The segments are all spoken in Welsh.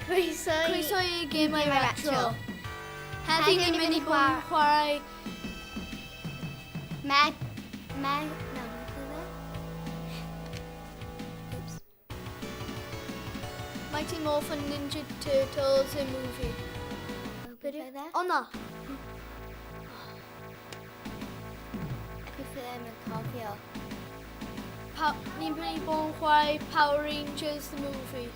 Croeso i... Croeso i Gemau Gemau Retro. Retro. Heddi ni'n mynd i bod yn chwarae Me... Me... No, beth oedd e? Oops. Mighty Morphin Ninja Turtles y movie. Beth oedd e? O na! Fi ddim yn cofio. Pa ni'n mynd i bod yn chwarae Power Rangers the movie.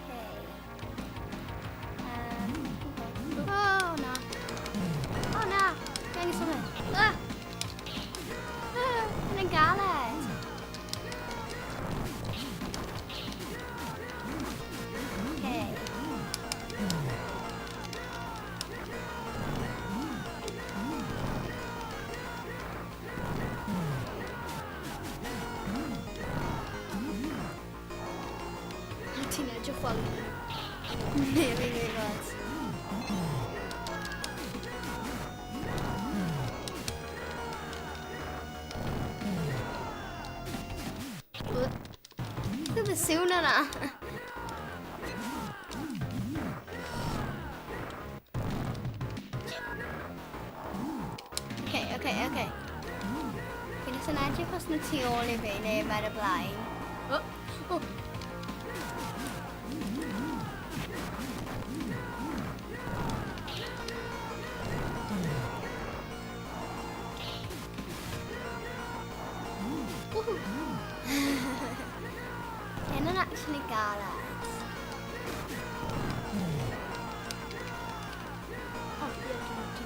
Okay. Um, oh, na. Oh, na. Fi angen symud. Ah! Ah, Mae'n galed. Okay. Ti'n edrych fel un. Ne, fi'n gwybod. Look at the sŵn yna. Okay, okay, okay. Fi'n jyst yn edrych os nhw tu ôl i fi neu ar y blaen. Oh, oh. Woohoo. Hyn yn actually galed. Oh, ie, dwi'n ti.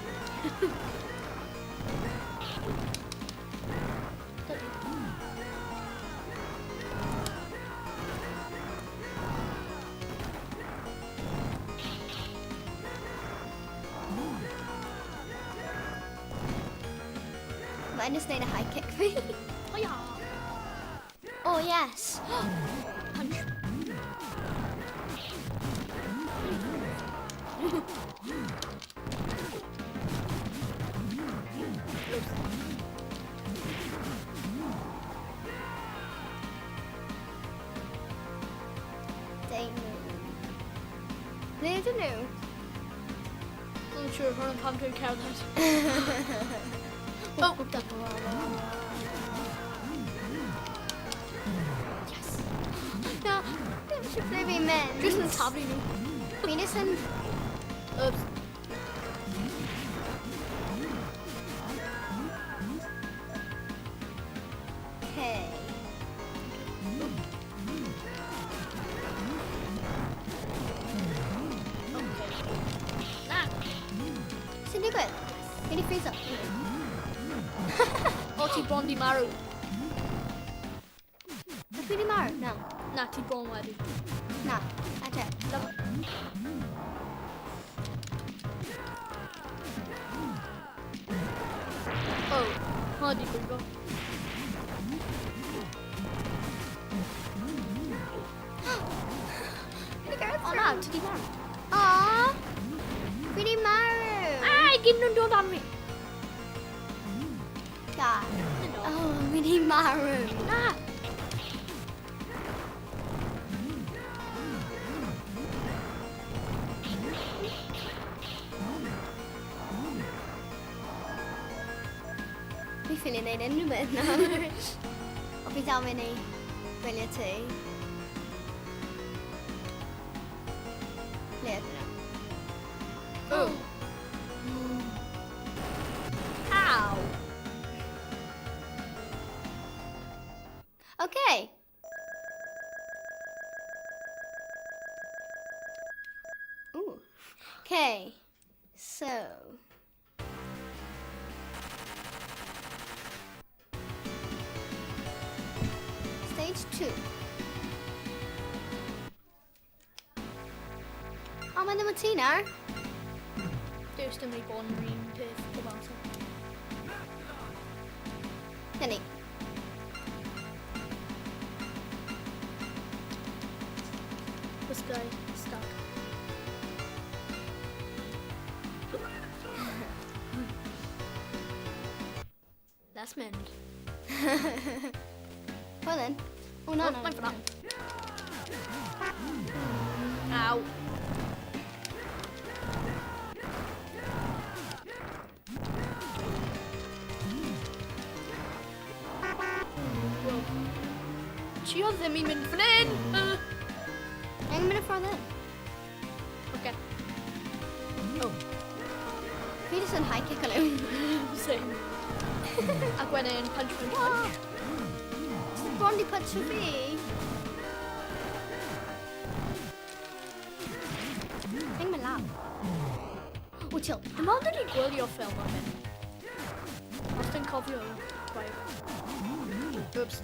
Mae'n jyst neud y high kick fi. O ia. Oh, yes. Punch. Dang. Ble ydyn nhw? Dwi'n siŵr hwn yn pam dwi'n cerdded. Oh, da. Yes. No, ddim eisiau ble fi'n mynd. Jyst yn taflu nhw. Fi'n jyst yn... Oops. Okay. Okay. Na. Sy'n digwydd? Fi'n i freeze up. O, ti bron di marw. Ydw i di marw? Na. Na, ti bron wedi. Na. Eto. Na. Oh, hwnna di brifo. Fi di gerdded O na, ti di marw. Aw. Fi di marw. Ai, gyd nhw'n dod am fi. Da. Oh, fi di marw. Na. Fi ffili wneud unrhyw beth nawr. O fi dal mynd i gwylio ti. Ble ydyn nhw? Oh. Ow. Okay. Okay, so... Stage 2. O, mae ddim yn ti nawr. Dyw dim wedi bod yn yr un peth bob amser. Hynny. This guy is stuck. Let's mynd. Well then. O, na, Oh, na. mae'n fyna. Aw. Whoa. Trio ddim i mynd fan hyn! Angen mynd y ffordd hyn. Oce. Oh, Fi jyst yn high kick nhw. Same. Ac wedyn punch, punch, punch. Bron di punch fi. Angen mynd lawr. O, chill. Dwi'n meddwl dwi wedi gwylio ffilm am hyn. Os dwi'n cofio. Right. Oops.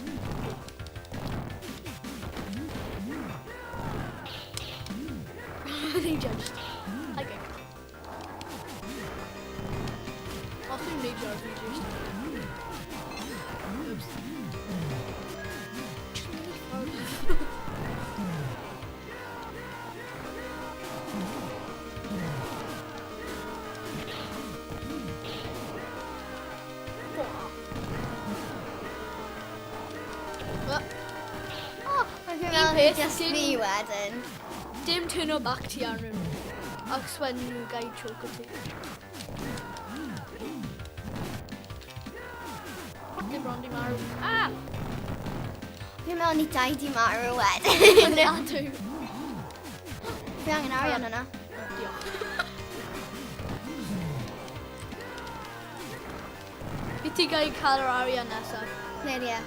They judged. Okay. Os dwi'n neud RPG. Oops. Just mynd i ffwrdd. Well, Oh, dwi'n Un meddwl peth, just fi wedyn. Dim turn o back ti arnyn nhw. Ac wedyn nhw gael choke o ti. Dim bron di marw. Ah! Fi'n meddwl ni dau di marw wedyn. Na dwi. Fi angen arian yna. Diolch. Fi ti gael cael yr arian nesaf. Neu ie.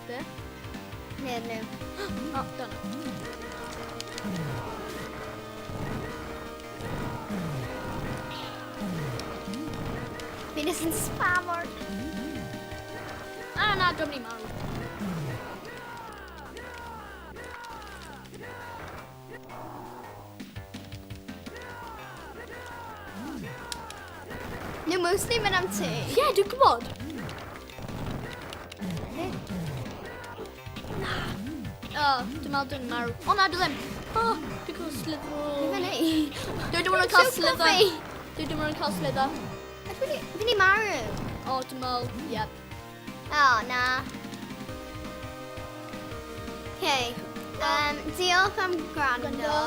Be? Neu nhw. O, dyna. Fi jyst yn spamor. Ah, na, dwi'n mynd i marw. Nhw mostly mynd am ti. Ie, yeah, dwi'n gwybod. Na. O, dwi'n meddwl dwi'n marw. O, na, dwi ddim. O, dwi'n cael slithro. Fi fyny. Dwi ddim yn cael Choke slither. fi. Dwi ddim yn cael slither. A Fi di marw. O, dwi'n meddwl, ie. O, na. Okay. Diolch am gwrando.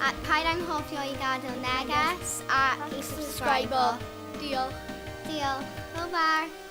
A paid anghofio i gadael neges a i subscribe. Diolch. Diolch. Hwyl fawr.